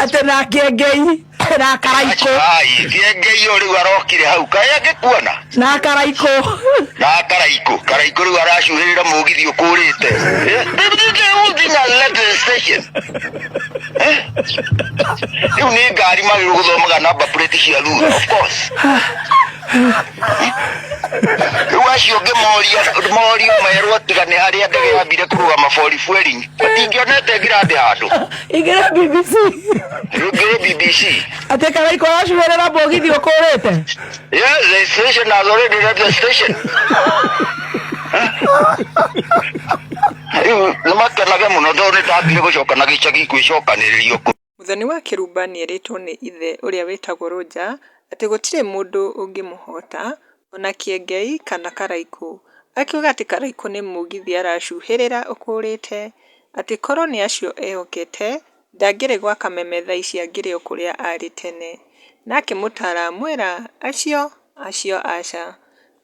Atĩ na Kĩengei na Karaikũ. Ai, Kĩengei ũyũ rĩu arokire hau kaĩ angĩkuona. Na Karaikũ. Na Karaikũ, Karaikũ rĩu aracuhĩrĩra mũgithi ũkũrĩte. Thing station. Eh? Rĩu nĩ ngari magĩrĩirwo gũthomaga number plate cia thutha, of course. Rĩu acio ũngĩ moria morio merwo tiga nĩ harĩa ndege yambire kũrũgama for refueling matingĩonete ngirandi handũ. Ingĩra BBC. Ingĩra BBC. Atĩ Karaikũ aracuhĩrĩra mũgithi ũkũrĩte. Yes, the station has already left the station. Rĩu nĩ makenage mũno tondũ nĩ ndambire gũcoka na gĩcagi kwĩcokanĩrĩria kũu. Mũthoni wa Kĩrumba nĩerĩtwo nĩ ithe ũrĩa wĩtagwo Rũnja atĩ gũtirĩ mũndũ ũngĩmũhota, ona Kĩengei kana Karaikũ. Akiuga atĩ Karaikũ nĩ mũgithi aracuhĩrĩra ũkũrĩte, atĩ korwo nĩ acio ehokete ndangĩrĩ gwa Kameme thaa ici angĩrĩ o kũrĩa arĩ tene. Na akĩmũtara amwĩra acio, acio aca.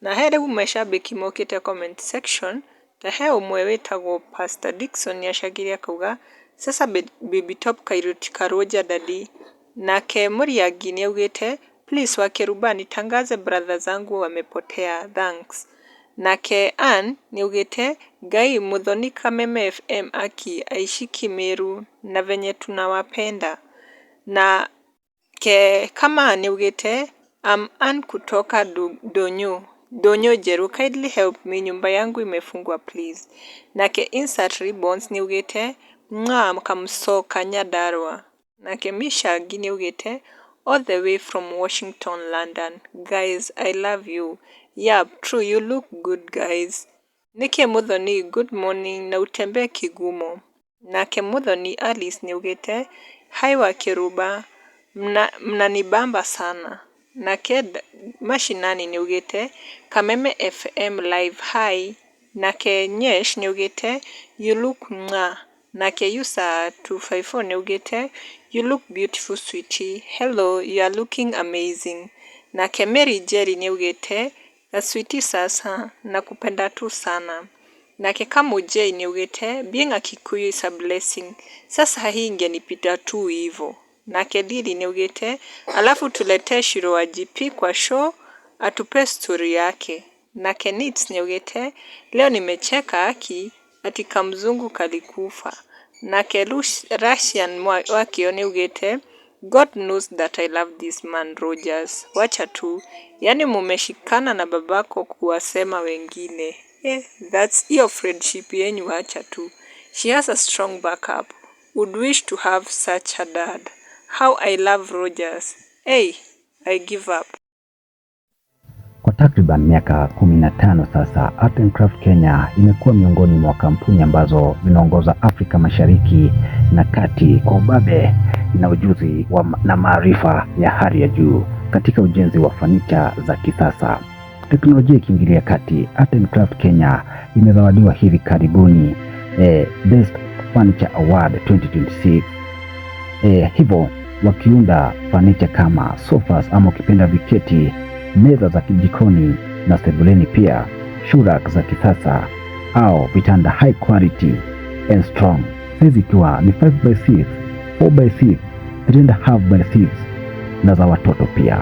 Na he rĩu macambĩki mokĩte comment section Ta he ũmwe wĩtagwo Pastor Dickson nĩacangire akauga, Sasa baby top kairĩtu karũnja daddy. Nake Mũriangi nĩaugĩte, Please Wakĩrumba nitangaze brother zangu wamepotea thanks. Nake Ann nĩaugĩte, Ngai Muthoni Kameme FM aki aishiki Meru na venye tunawapenda. Na Ke Kamaa nĩaugĩte, I'm Ann kutoka Ndũnyũ, Ndũnyũ Njerũ kindly help me nyumba yangu imefungwa please. Nake Insert Ribbons nĩaugĩte, Mwah Kamsoka Nyandarua. Nake Mishangi nĩaugĩte, All the way from Washington London guys I love you. Yup true you look good guys. Nĩkĩ Muthoni good morning na utembee kigumo. Nake Muthoni Alice nĩaugĩte, Hi Wakĩrumba, mnanibamba sana. Nake Mashinani nĩaugĩte, Kameme FM live hi. Nake Nyesh nĩaugĩte, You look mwah. Nake User 254 nĩaugĩte, You look beautiful sweetie, hello you are looking amazing. Nake Mary Njeri nĩaugĩte, Ga sweetie sasa, nakupenda tu sana. Nake Kamũ J nĩaugĩte, Being a Kikuyu is a blessing. Sasa hii ingenipita tu hivo. Nake Lily nĩaugĩte, Alafu tuletee Shiro wa GP kwa show atupe story yake. Nake Nits nĩaugĩte, Leo nimecheka aki ati kamzungu kalikufa. Nake Russian Wakio nĩaugĩte, God knows that I love this man Rogers. Wacha tu. Yaani mumeshikana na babako kuwasema wengine. Eh, that's hiyo friendship yenyu wacha tu. She has a strong backup. Would wish to have such a dad. How I love Rogers. Hey, I give up. Kwa takriban miaka 15 sasa, Art and Craft Kenya imekuwa miongoni mwa kampuni ambazo zinaongoza Afrika Mashariki na Kati kwa ubabe na ujuzi na maarifa ya hali ya juu katika ujenzi wa fanicha za kisasa. Teknolojia ikiingilia kati, Art and Craft Kenya imezawadiwa hivi karibuni Best Furniture Award 2026. Hivyo wakiunda fanicha kama sofas ama ukipenda viketi, meza za jikoni na sebuleni, pia shoe rack za kisasa au vitanda high quality and strong, size ikiwa ni 5x6, 4x6, 3.5x6 na za watoto pia.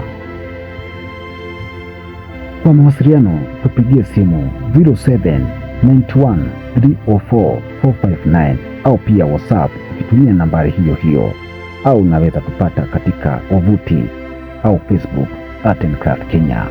Kwa mawasiliano tupigie simu 0791 304 459 au pia WhatsApp ukitumia nambari hiyo hiyo, au unaweza kupata katika wavuti au Facebook Art and Craft Kenya.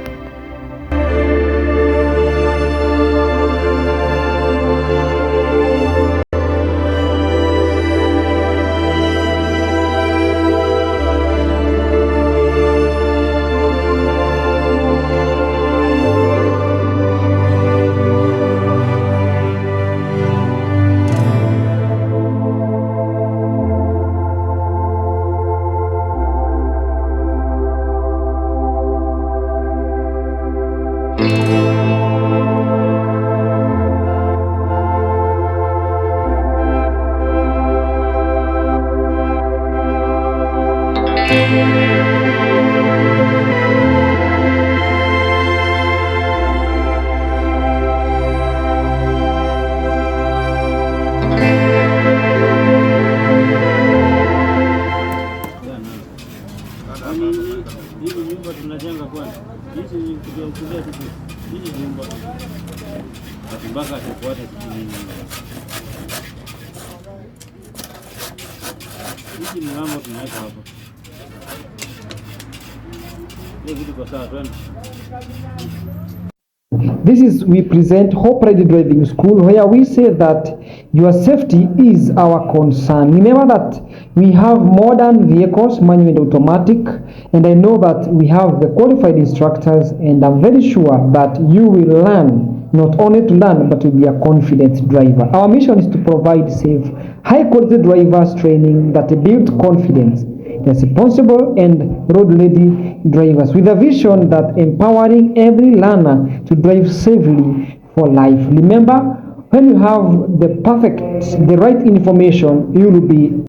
Hapa tunajenga kwanza. Hizi kuja tu hizi nyumba. Mpaka tufuate nini. Hizi mlango tunaweka hapa. Hiyo vitu kwa sawa, twende. This is we present Hope Ready Driving School, where we say that your safety is our concern. Remember that we have modern vehicles, manual and automatic, and I know that we have the qualified instructors, and I'm very sure that you will learn, not only to learn, but to be a confident driver. Our mission is to provide safe, high quality drivers training that build confidence, responsible and road-ready drivers, with a vision that empowering every learner to drive safely for life. Remember, when you have the right information, you will be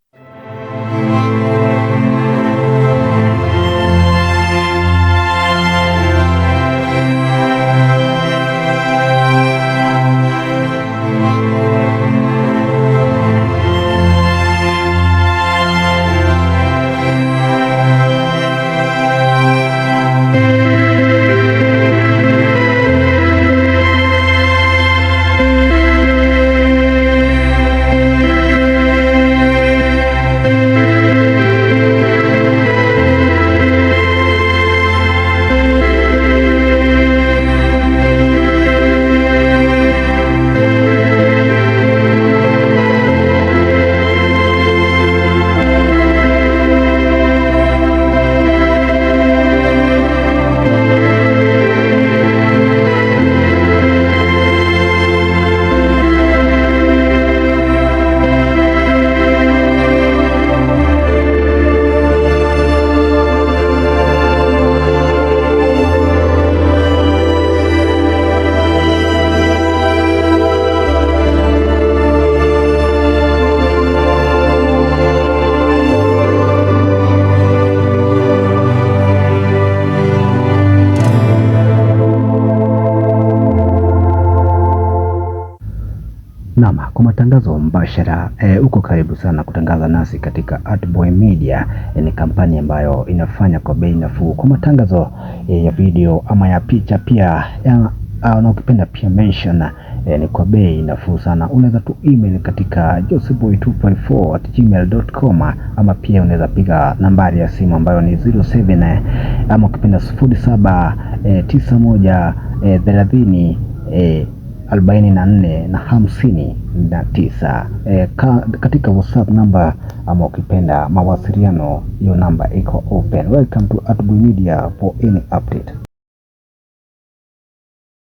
Naam, kwa matangazo mbashara uko karibu sana kutangaza nasi katika Artboy Media. Ni kampani ambayo inafanya kwa bei nafuu kwa matangazo ya video ama ya picha pia na ukipenda pia mention ni kwa bei nafuu sana. Unaweza tu email katika joseboy254@gmail.com ama pia unaweza piga nambari ya simu ambayo ni 07 ama ukipenda 07 91 30 44 na 59. Katika WhatsApp namba ama ukipenda mawasiliano, hiyo namba iko open. Welcome to Artboy Media for any update.